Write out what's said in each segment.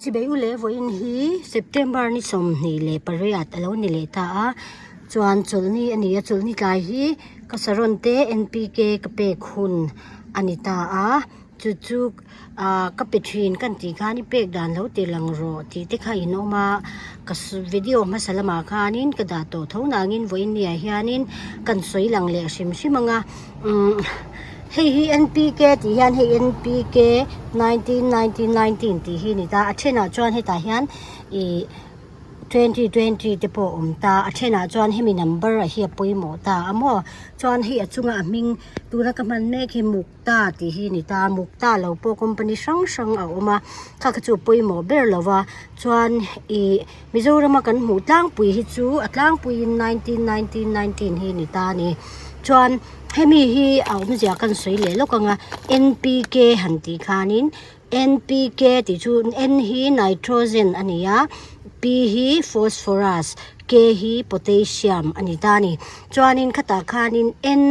Chibei u leh vawiin hi September ni 28 a lo ni leh ta a, chuan chawlhni a ni a, chawlhni tlai hi ka saron te NPK ka pek hun a ni ta a, chu chu ah ka pe thin kan tih khan i pek dan lo ti lang rawh tih te kha in awm a, ka video hmasa lamah khanin ka dah tawh tho nangin vawiin ni ah hianin kan sawi lang leh hrim hrim ang a. Umm hei hi NPK tih hian hei NPK 19 19 19 tih hi a ni ta a thenah chuan hetah hian ih 20 20 te pawh a awm ta a thenah chuan hemi number ah hi a pawimawh ta a maw chuan hei a chunga a hming tuna ka hman mek hi mukta tih hi a ni ta mukta lo pawh company hrang hrang a awm a kha kha chu a pawimawh ber lo va chuan ih Mizorama kan hmuh tlangpui hi chu a tlangpuiin 19 19 19 hi a ni ta a ni. Chuan hemi hi a awmzia kan sawi leh lawk ang a, NPK han tih khanin NPK tih chu N hi nitrogen a ni a, P hi phosphorus, K hi potassium a ni ta a ni. Chuanin khatah khanin N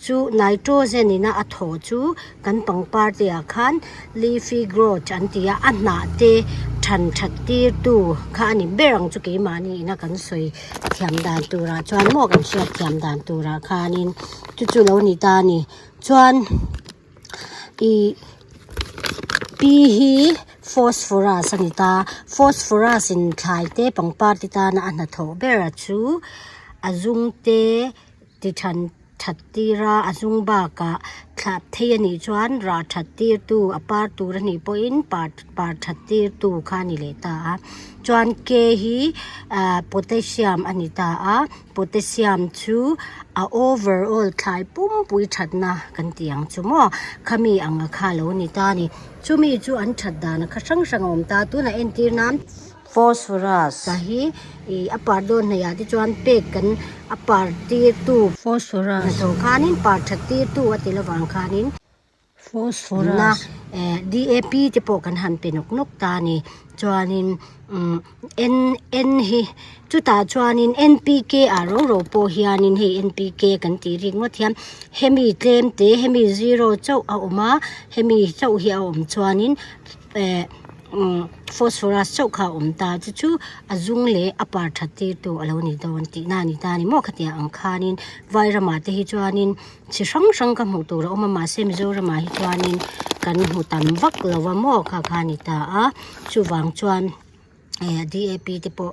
chu nitrogen ina a thaw chu kan pangpar te ah khan leafy growth an ti a, a hnah te than that tir tu kha a ni ber ang chu keimahni ina kan sawi thiam dan turah chuan maw kan hriat thiam dan turah khanin chu chu lo ni ta a ni chuan ih P hi phosphorus a ni ta phosphorus in thlai te pangpar te tana a hnathawh ber a chu a zung te ti than that tir a, a zung bakah thlah thei a nih chuan rah that tir tu a par tur a nih pawhin par par that tir tu kha a ni leh ta a chuan K hi ah potassium a ni ta a potassium chu a overall thlai pumpui thatna kan tih ang chu maw khami ang a kha lo ni ta a ni chumi chu an that dan a kha hrang hrang a awm ta a tunah entir nan. Phosphorus a hi ih a par dawn hnaih ah te chuan pek kan a par tir tu phosphorus hnathawh khanin par that tir tu a ti lovang khanin phosphorus eh DAP te pawh kan han pe nawk nawk ta a ni chuanin umm N N hi chutah chuanin NPK ah ro ro pawh hianin hei NPK kan tih rik ngawt hian hemi tlem te hemi zero chauh a awm a hemi chauh hi a awm chuanin eh umm phosphorus chauh kha a awm ta chu chu a zung leh a par that tir tu a lo ni dawn tihna a ni ta a ni maw khatiang ang khanin vai ramah te hi chuanin chi hrang hrang ka hmuh tur a awm a mahse mizoramah hi chuanin kan hmu tam vak lo a maw kha kha a ni ta a chuvang chuan. eh DAP te pawh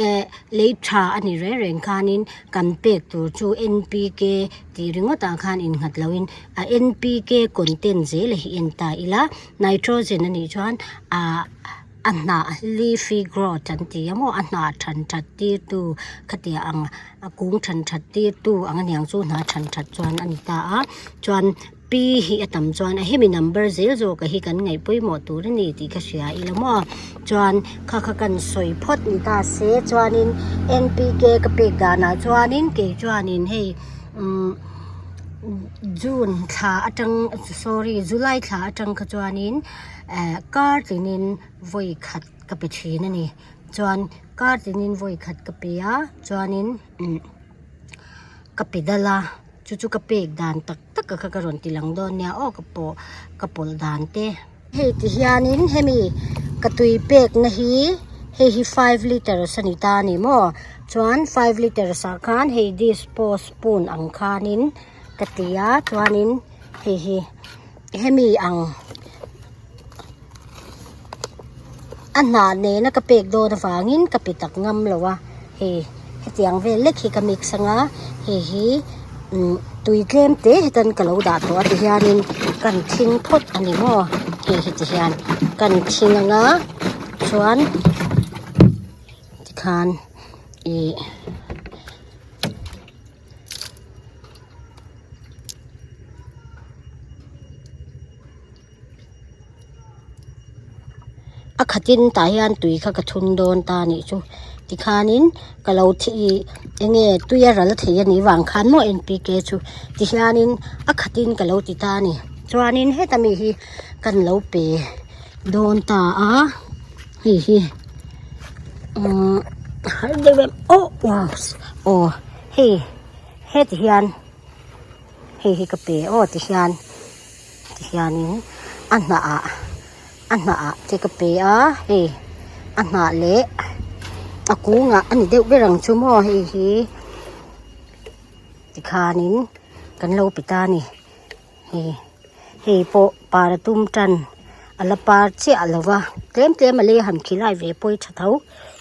eh lei tha a ni reng reng khanin kan pek tur chu NPK tih ringawt ah khan innghat loin a NPK content zel a hi en ta ila nitrogen a nih chuan ah a hnah leafy growth an ti a maw a hnah than that tir tu khatiang ang a kung than that tir tu ang aniang chu hnah than that chuan a ni ta a chuan. Pi hi a tam chuan a hemi number zel zawk a hi kan ngaih pawimawh tur a ni tih ka hria ila maw chuan kha kha kan sawi phawt ni ta se chuanin NPK ka pek danah chuanin kei chuanin hei umm June thla atang sorry July thla atang kha chuanin eh kar tinin vawi khat ka pe thin a ni chuan kar tinin vawi khat ka pe a chuanin umm ka pe dal a. Chu chu ka pek dan tak tak a kha ka rawn ti lang dawn nia aw ka pawh ka pawlh dan te. Hei ti hianin hemi ka tui pekna hi hei hi five litres a ni ta a ni maw chuan five litres ah khan hei dispo spoon ang khanin ka ti a chuanin hei hi hemi ang a hnah nena ka pek dawn avangin ka pe tak ngam lo a hei hetiang vel lek hi ka mix anga hei hi umm tui tlem te hetan ka lo dah tawh a ti hianin kan thing phawt a ni maw hei hi ti hian kan thing anga chuan tikhan ih. A khatin tah hian tui kha ka thun dawn ta a nih chu tikhanin ka lo thi ih eng nge tui a ral thei a nih vang khan maw NPK chu tihianin a khatin ka lo ti ta a ni chuanin heta mi hi kan lo pe dawn ta a hei hi umm har deuh em oh wow aw hei heti hian hei hi ka pe aw ti hian. Tihianin a hnah ah a hnah ah te ka pe a hei. A hnah leh a kungah a ni deuh ber ang chu maw hei hi tikhanin kan lo pe ta a ni hei hei pawh par a tum tan a la par chiah lo va tlem tlem a lei a han khilai ve pawh hi tha tho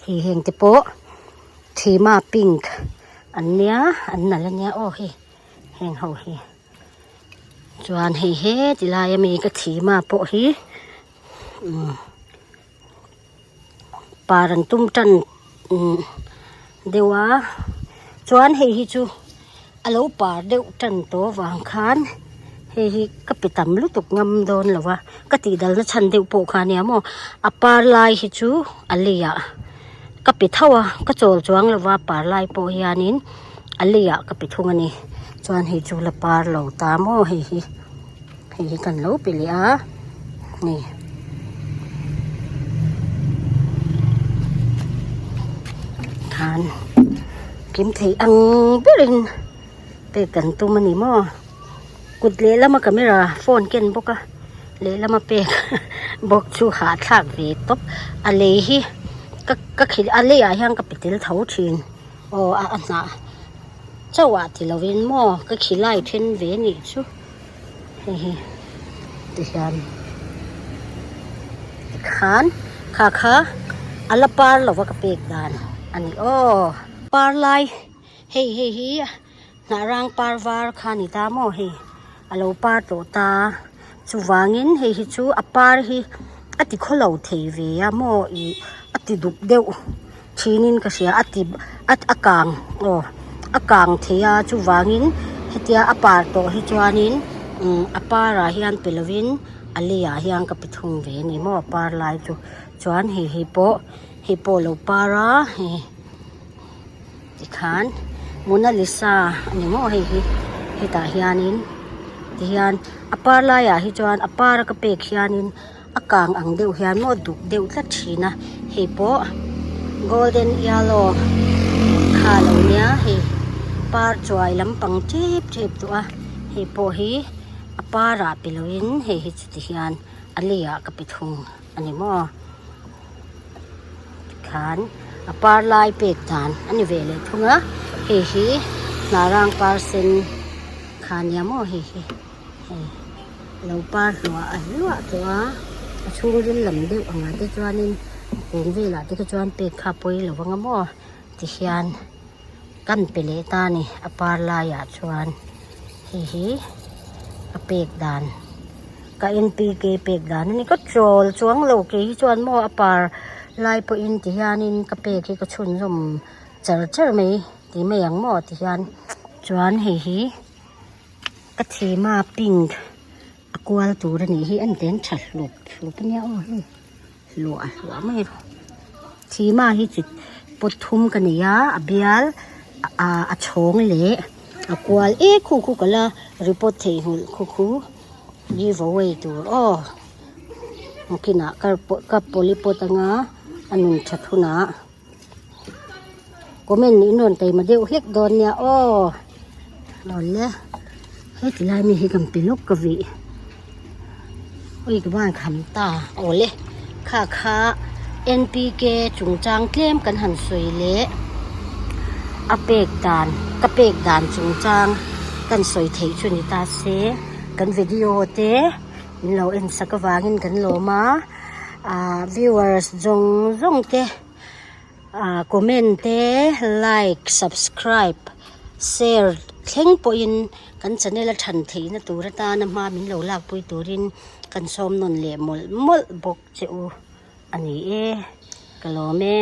hei heng te pawh thima pink an nia an nalh a nia aw hei heng ho hi chuan hei heti lai ami ka thima pawh hi umm. Par an tum tan deuh a chuan hei hi chu a lo par deuh tan tawh avang khan hei hi ka pe tam lutuk ngam dawn lo va ka tih dal na chhan deuh pawh kha ania maw a par lai hi chu a leiah ka pe tho a ka chawl chuang lo va par lai pawh hianin a leiah ka pe thung a ni chuan hei chu la par lo ta maw hei hi. Hei hi kan lo pe leh a ni. Khan kim thei ang berin pek kan tum a ni maw kut lehlama camera phone ken bawk a lehlama pek bawk chu hahthlak ve tawp a lei hi ka ka khilh a leiah hian ka pe tel tho thin aw a hnah chauh ah ti lovin maw ka khilai then ve a nih chu. Hei hi tihian tikhan kha kha a la par lova ka pek dan a ni aw. Par lai hei hei hi hnah rang par var kha a ni ta maw hei a lo par tawh ta chuvangin hei hi chu a par hi a ti khaw lo thei ve a maw ih a ti duk deuh thinin ka hria a ti a kang aw a kang thei a chuvangin hetia a par tawh hi chuanin umm a parah hian pe lovin a leiah hian ka pe thung ve a ni maw a par lai chu chuan hei hi pawh hei pawh a lo par a hei tikhan Monalisa a ni maw hei hi hetah hianin tihian a par laiah hi chuan a par a ka pek hianin. A kang ang deuh hian maw duk deuh tlat thin a hei pawh golden yellow kha lo nia hei par chuai lampang tep tep tawh a hei pawh hi a par ah pe lo in hei hi chuti hian a lei ah ka pe thung a ni maw tikhan a par lai pek dan a ni ve leh thung a hei hi hnah rang par sen kha nia maw hei hi. Hei lo par hluah a hluah tawh a a chhungril lam deuh ang ah te chuanin a kung velah te kha chuan pek kha a pawi lo vang a maw tihian kan pe leh ta a ni a par laiah chuan hei hi a pek dan ka N P K pek dan a ni ka chawl chuang lo ke hi chuan maw a par lai pawhin tihianin ka pek hi ka chhunzawm char char mai tih mai ang maw tihian chuan hei hi. Ka thema pink a kual tur a nih hi a den tha hlup hlup a nia aw hei hluah hluah mai a thema hi chi pot thum ka nei a a bial ah a chhawng leh a kual e khu khu ka la report theih nghulh khu khu give away tur aw nakinah ka polypot anga a nun that hunah. Comment in rawn taima deuh hlek dawn nia aw awle heti lai mi hi kan pe lawk ka vih ui ka van kham ta awle kha kha N P K chungchang tlem kan han sawi leh a pek dan ka pek dan chungchang kan sawi theih chu ni ta se kan video te min lo en sak avangin kan lawm a ah viewers zawng zawng te. Ah comment te like subscribe share thleng pawhin kan channel a than theihna tur atana hma min lo lakpui turin kan sawm nawn leh mawlh mawlh bawk che u a ni e ka lawm e.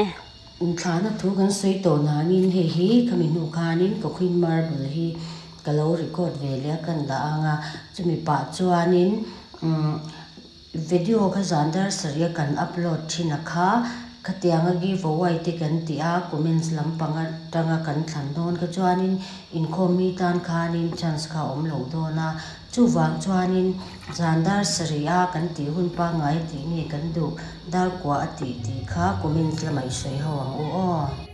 Inthlahna thu kan sawi tawh nanin hei hi khami hnu khanin ka queen marble hi ka lo record ve leh a kan dah ang a chumi pah chuanin umm. Video kha zan dar sarih a kan upload thin a kha, khatianga give away te kan tih a, comments lampang atanga kan thlan dawn kha chuanin inkhawm mi tan khanin chance kha a awm loh dawn a, chuvang chuanin zan dar sarih a kan tih hun pangngai a tih nge kan duh, dar kua a tih tih kha comments lamah i sawi ho ang u aw.